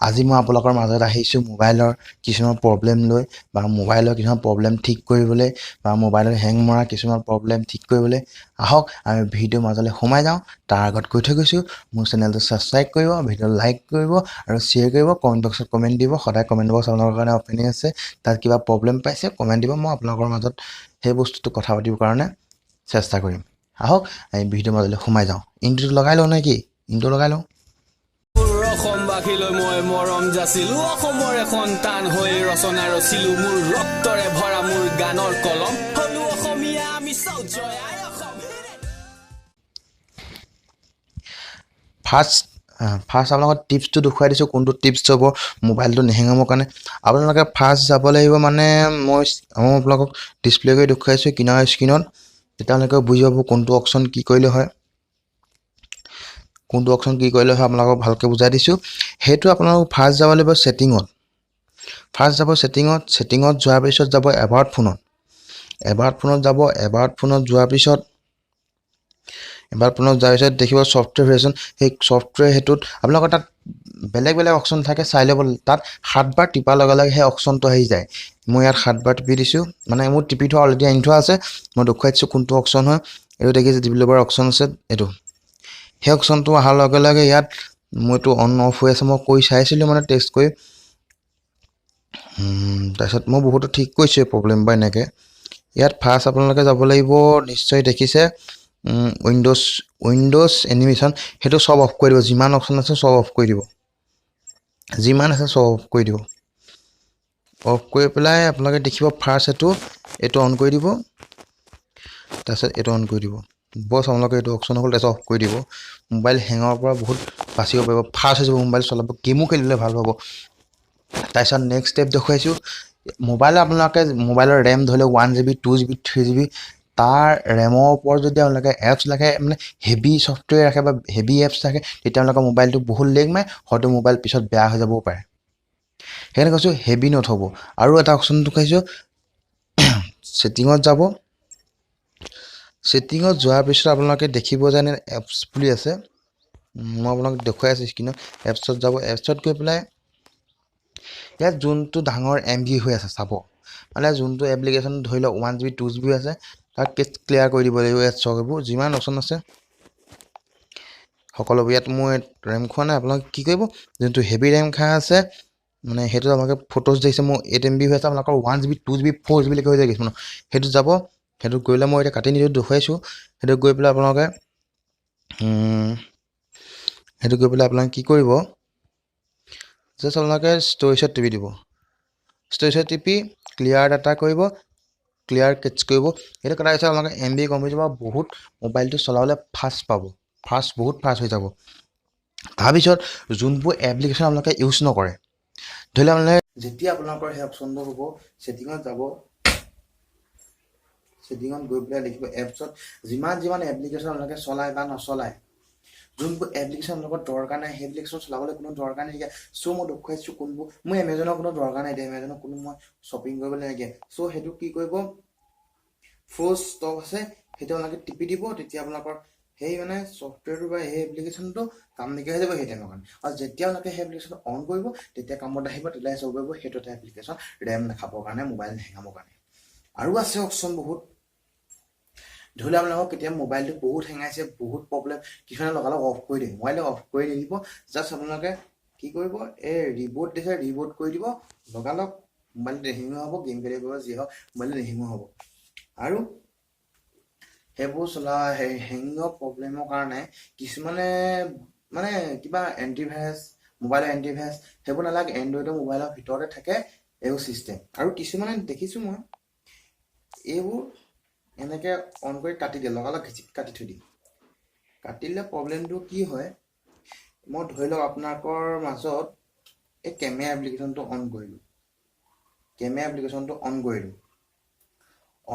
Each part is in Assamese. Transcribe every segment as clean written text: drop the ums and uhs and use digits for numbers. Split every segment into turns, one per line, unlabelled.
আজি মই আপোনালোকৰ মাজত আহিছোঁ মোবাইলৰ কিছুমান প্ৰব্লেম লৈ বা মোবাইলৰ কিছুমান প্ৰব্লেম ঠিক কৰিবলৈ বা মোবাইলৰ হেং মৰা কিছুমান প্ৰব্লেম ঠিক কৰিবলৈ। আহক আমি ভিডিঅ'ৰ মাজলৈ সোমাই যাওঁ। তাৰ আগত কৈ থৈ গৈছোঁ, মোৰ চেনেলটো ছাবস্ক্ৰাইব কৰিব, ভিডিঅ' লাইক কৰিব আৰু শ্বেয়াৰ কৰিব। কমেণ্ট বক্সত কমেণ্ট দিব, সদায় কমেণ্ট বক্স আপোনালোকৰ কাৰণে অ'পেনেই আছে। তাত কিবা প্ৰব্লেম পাইছে কমেণ্ট দিব, মই আপোনালোকৰ মাজত সেই বস্তুটো কথা পাতিবৰ কাৰণে চেষ্টা কৰিম। আহক আমি ভিডিঅ'ৰ মাজলৈ সোমাই যাওঁ। ইণ্ট্ৰটো লগাই লওঁ নে কি? ইণ্ট্ৰ লগাই লওঁ।
অসমবাসীলৈ মই মৰম যাচিলো, অসমৰে সন্তান হৈ ৰচনা ৰচিলো, মোৰ ৰক্তৰে ভৰা মোৰ গানৰ কলম, হলো অসমীয়া আমি চাওঁ জয় আই অসম।
ফাৰ্ষ্ট আপোনালোকৰ টিপছটো দেখুৱাই দিছোঁ, কোনটো টিপছ হ'ব মোবাইলটো নেহেঙাবৰ কাৰণে। আপোনালোকে ফাৰ্ষ্ট যাব লাগিব, মানে মই আপোনালোকক ডিছপ্লে কৰি দেখুৱাইছোঁ কিনাৰ স্ক্ৰীণত, তেতিয়া আপোনালোকে বুজি পাব কোনটো অপশ্যন কি কৰিলে হয়, কোনটো অপশ্যন কি কৰিলে হয় আপোনালোকক ভালকৈ বুজাই দিছোঁ। সেইটো আপোনালোক ফাৰ্ষ্ট যাব লাগিব ছেটিঙত। ফাৰ্ষ্ট যাব ছেটিঙত, ছেটিঙত যোৱাৰ পিছত যাব এবাউট ফোনত, এবাউট ফোনত যাব। এবাউট ফোনত যোৱাৰ পিছত, এবাউট ফোনত যোৱাৰ পিছত দেখিব ছফ্টৱেৰ ভাৰ্জন। সেই ছফ্টৱেৰ সেইটোত আপোনালোকৰ তাত বেলেগ বেলেগ অপশ্যন থাকে, চাই ল'ব। তাত 7 বাৰ টিপাৰ লগে লগে সেই অপশ্যনটো আহি যায়। মই ইয়াত 7 বাৰ টিপি দিছোঁ, মানে মোৰ টিপি থোৱা অলৰেডি আনি থোৱা আছে। মই দেখুৱাই দিছোঁ কোনটো অপশ্যন হয়। এইটো দেখিছে ডেভেলপাৰ অপশ্যন আছে, এইটো সেই অপশ্যনটো অহাৰ লগে লগে ইয়াত মোৰ এইটো অন অফ হৈ আছে। মই কৰি চাইছিলোঁ, মানে টেষ্ট কৰি। তাৰপিছত মই বহুতো ঠিক কৰিছোঁ প্ৰব্লেম বা এনেকৈ। ইয়াত ফাৰ্ষ্ট আপোনালোকে যাব লাগিব, নিশ্চয় দেখিছে উইণ্ড'জ এনিমেশ্যন, সেইটো চব অফ কৰি দিব। যিমান অপশ্যন আছে চব অফ কৰি দিব, যিমান আছে চব অফ কৰি দিব। অফ কৰি পেলাই আপোনালোকে দেখিব ফাৰ্ষ্ট এইটো অন কৰি দিব, তাৰপিছত এইটো অন কৰি দিব। বছ আপোনালোকে এইটো অপশ্যন হ'ল, তাৰপিছত অফ কৰি দিব। মোবাইল হেঙৰ পৰা বহুত বাচিব পাৰিব, ফাষ্ট হৈ যাব মোবাইল চলাব, গেমো খেলিবলৈ ভাল পাব। তাৰপিছত নেক্সট ষ্টেপ দেখুৱাইছোঁ। মোবাইল আপোনালোকে মোবাইলৰ ৰেম ধৰি লওক 1 GB, 2 GB, 3 GB, তাৰ ৰেমৰ ওপৰত যদি আপোনালোকে এপছ ৰাখে, মানে হেভি ছফ্টৱেৰ ৰাখে বা হেভি এপছ ৰাখে, তেতিয়া আপোনালোকৰ মোবাইলটো বহুত লেগ মাৰে, হয়তো মোবাইল পিছত বেয়া হৈ যাবও পাৰে। সেইকাৰণে কৈছোঁ হেভি নথ'ব। আৰু এটা অপশ্যন দেখুৱাইছোঁ, ছেটিঙত যাব। ছেটিঙত যোৱাৰ পিছত আপোনালোকে দেখিব যেনে এপছ বুলি আছে, মই আপোনাক দেখুৱাই আছোঁ স্ক্ৰীণত। এপছত যাব, এপছত গৈ পেলাই ইয়াত যোনটো ডাঙৰ MB হৈ আছে চাব, মানে যোনটো এপ্লিকেশ্যন ধৰি লওক 1 GB, 2 GB আছে, তাক কেচ ক্লিয়াৰ কৰি দিব লাগিব। ইয়াত চাওক, এইবোৰ যিমান অপশ্যন আছে সকলোবোৰ। ইয়াত মই ৰেম খোৱা নাই। আপোনালোকে কি কৰিব, যোনটো হেভি ৰেম খাই আছে, মানে সেইটো আপোনালোকে ফটোজ দেখিছে মোৰ 8 MB হৈ আছে, আপোনালোকৰ 1 GB, 2 GB, 4 GBলৈকে হৈ যায় কিছুমানৰ। সেইটো যাব, সেইটো গৈ পেলাই মই এতিয়া কাটি নিদিওঁ, দেখুৱাইছোঁ। সেইটো গৈ পেলাই আপোনালোকে সেইটো গৈ পেলাই আপোনালোকে কি কৰিব, জাষ্ট আপোনালোকে ষ্ট'ৰেজত টিপি দিব। ষ্ট'ৰেজত টিপি ক্লিয়াৰ ডাটা কৰিব, ক্লিয়াৰ কেচ কৰিব। সেইটো কৰাৰ পিছত আপোনালোকে MB কম হৈ যাব, বহুত মোবাইলটো চলাবলৈ ফাষ্ট পাব, ফাষ্ট, বহুত ফাষ্ট হৈ যাব। তাৰপিছত যোনবোৰ এপ্লিকেশ্যন আপোনালোকে ইউজ নকৰে, ধৰি লওক আপোনালোকে যেতিয়া আপোনালোকৰ সেই অপশ্যনটো হ'ব, ছেটিঙত যাব, ছেটিঙত গৈ পেলাই দেখিব এপছত যিমান যিমান এপ্লিকেশ্যন আপোনালোকে চলায় বা নচলায়, যোনবোৰ এপ্লিকেশ্যন আপোনালোকৰ দৰকাৰ নাই, সেই এপ্লিকেশ্যন চলাবলৈ কোনো দৰকাৰ নাইকিয়া। চ' মই দেখুৱাইছোঁ কোনবোৰ। মোৰ এমেজনৰ কোনো দৰকাৰ নাই এতিয়া, এমেজনৰ কোনো মই শ্বপিং কৰিবলৈ নাইকিয়া। চ' সেইটো কি কৰিব, ফ'ৰ্চ ষ্টপ আছে, সেইটো আপোনালোকে টিপি দিব। তেতিয়া আপোনালোকৰ সেই মানে ছফ্টৱেৰটো বা সেই এপ্লিকেশ্যনটো কাম নাইকিয়া হৈ যাব সেই টাইমৰ কাৰণে। আৰু যেতিয়া আপোনালোকে সেই এপ্লিকেশ্যনটো অন কৰিব, তেতিয়া কামত আহিব, তেতিয়া চাব পাৰিব। সেইটো এটা এপ্লিকেশ্যন ৰেম নাখাবৰ কাৰণে, মোবাইল নেহেঙাবৰ কাৰণে। আৰু আছে অপশ্যন বহুত। ধৰি লওক আপোনালোকক কেতিয়াবা মোবাইলটো বহুত হেঙাইছে, বহুত প্ৰব্লেম, কিছুমানে লগালগ অফ কৰি দিয়ে। মোবাইলটো অফ কৰি নিদিব, জাষ্ট আপোনালোকে কি কৰিব, এই ৰিবুট দিছে, ৰিবুট কৰি দিব, লগালগ মোবাইলটো নেহেঙোৱা হ'ব। গেম খেলিব পাৰিব, যি হওক মোবাইলটো নেহেঙোৱা হ'ব। আৰু সেইবোৰ চলা হেঙিঙৰ প্ৰব্লেমৰ কাৰণে কিছুমানে মানে কিবা এণ্টিভাইৰাছ, মোবাইলৰ এণ্টিভাইৰাছ সেইবোৰ নালাগে, এণ্ড্ৰইডৰ মোবাইলৰ ভিতৰতে থাকে এইবোৰ চিষ্টেম। আৰু কিছুমানে দেখিছোঁ মই এইবোৰ এনেকৈ অন কৰি কাটি দিয়ে, লগালগ কাটি থৈ দিয়ে। কাটিলে প্ৰব্লেমটো কি হয়, মই ধৰি লওক আপোনালোকৰ মাজত এই কেমেৰা এপ্লিকেশ্যনটো অন কৰিলোঁ, কেমেৰা এপ্লিকেশ্যনটো অন কৰিলোঁ,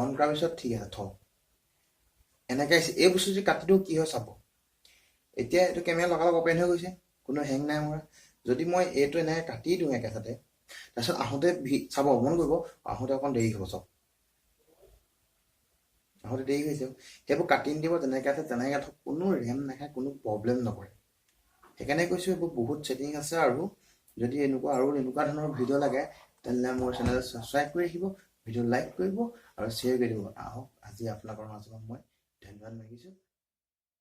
অন কৰাৰ পিছত ঠিক আছে থওক, এনেকৈ আহিছে। এই বস্তু যদি কাটি দিওঁ কি হয় চাব। এতিয়া এইটো কেমেৰা লগালগ অ'পেন হৈ গৈছে, কোনো হেং নাই মৰা। যদি মই এইটো এনেকৈ কাটি দিওঁ একেচাতে, তাৰপিছত আহোঁতে চাব, মন কৰিব, আহোঁতে অকণ দেৰি হ'ব। চাওক, আহোঁতে দেৰি হৈছে। সেইবোৰ কাটি নিদিব, যেনেকৈ আছে তেনেকৈ থওক, কোনো ৰেম নাখায়, কোনো প্ৰব্লেম নকৰে। সেইকাৰণে কৈছোঁ এইবোৰ বহুত ছেটিং আছে। আৰু যদি এনেকুৱা আৰু এনেকুৱা ধৰণৰ ভিডিঅ' লাগে, তেনেহ'লে মোৰ চেনেল ছাবস্ক্ৰাইব কৰি ৰাখিব, ভিডিঅ' লাইক কৰিব আৰু শ্বেয়াৰ কৰি দিব। আহক, আজি আপোনালোকৰ মাজত মই ধন্যবাদ মাগিছোঁ।